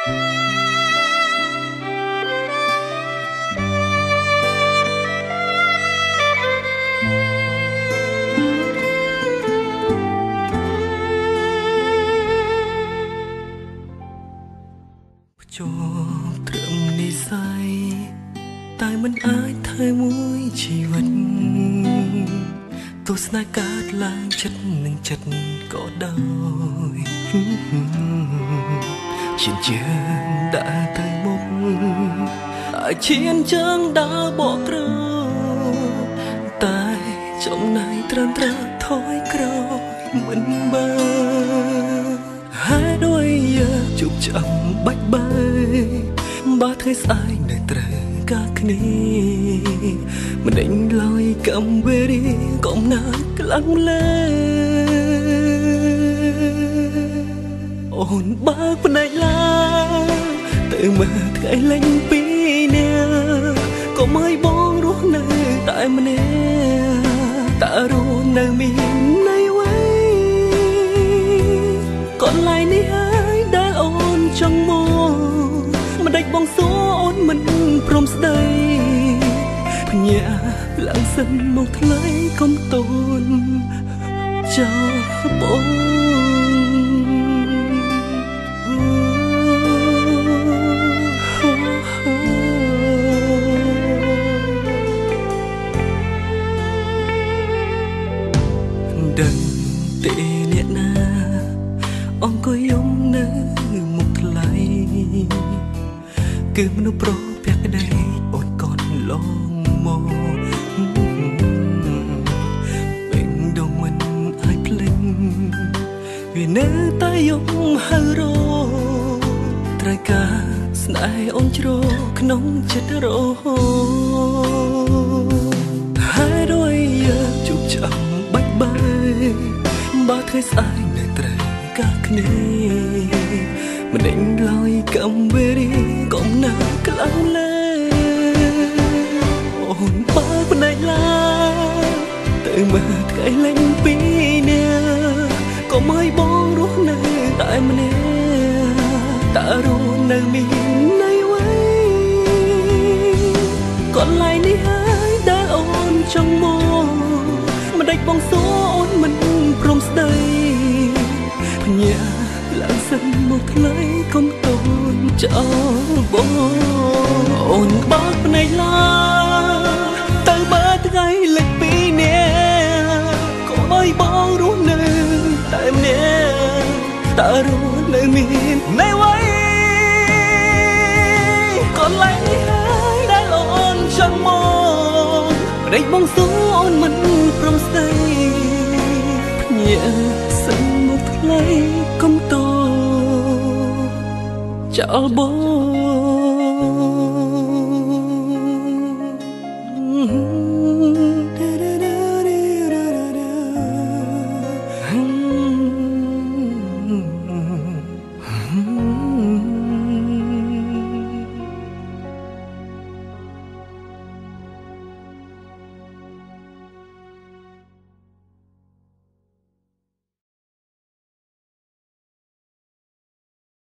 ជាប់ត្រឹមនិស័យតែមិនអាចថែមួយជីវិតទោះស្នេហ៍កើតឡើងចិត្តនឹងចិត្តក៏ដោយឈានជើងដើរទៅមុខតែឈានជើងដើរបកក្រោយតែចំណៃត្រាំត្រាថយក្រោយមិនបានហើយដោយយើងជួបចាំបាច់បាយបើថ្ងៃស្អែកនៅត្រូវការគ្នាមិនដេញឡើយកម្មវេរីកំណាចខ្លាំងលើអូនបើកភ្នែកឡើងទៅមើលថ្ងៃលេងពីរនាក់កុំឲ្យបងរស់នៅតែម្នាក់តើរស់នៅមានន័យអ្វីកន្លែងនេះហើយដែលអូនចង់មកម្ដេចបងសួរអូនមិនព្រមស្ដីភ្ញាក់ឡើងសិនមកថ្លៃកុំតូនចោលបងដឹងទេអ្នកណាអង្គុយយំនៅមុខថ្លៃគឺមនុស្សប្រុសភក្តីអូនកូនឡងមកពេញដងមិនអាចភ្លេចវានៅតែយំហៅរត្រូវការស្នេហ៍អូនជ្រក្នុងចិត្តរហូតហើយដោយយើងជួបចាំបាច់បាយបើថ្ងៃស្អែកនៅត្រូវការគ្នាមិនដេញឡើយកម្មវេរីកំណាខ្លាំងលើអូនបើកភ្នែកឡើងទៅមើលថ្ងៃលេងពីរនាក់កុំឲ្យបងរស់នៅតែម្នាក់តើរស់នៅមានន័យអ្វីកន្លែងនេះហើយដែលអូនចង់មកម្ដេចបងសួរអូនមិនព្រមស្ដីភ្ញាក់ឡើងសិនមកថ្លៃកុំតូនចោលបងអូនបើកភ្នែកឡើងទៅមើលថ្ងៃលិចពីរនាក់កុំឲ្យបងរស់នៅតែម្នាក់តើរស់នៅមានន័យអ្វីកន្លែងនេះហើយដែលអូនចង់មកម្ដេចបងសួរអូនមិនព្រមស្ដីភ្ញាក់សិនមកថ្លៃកុំតចោលបង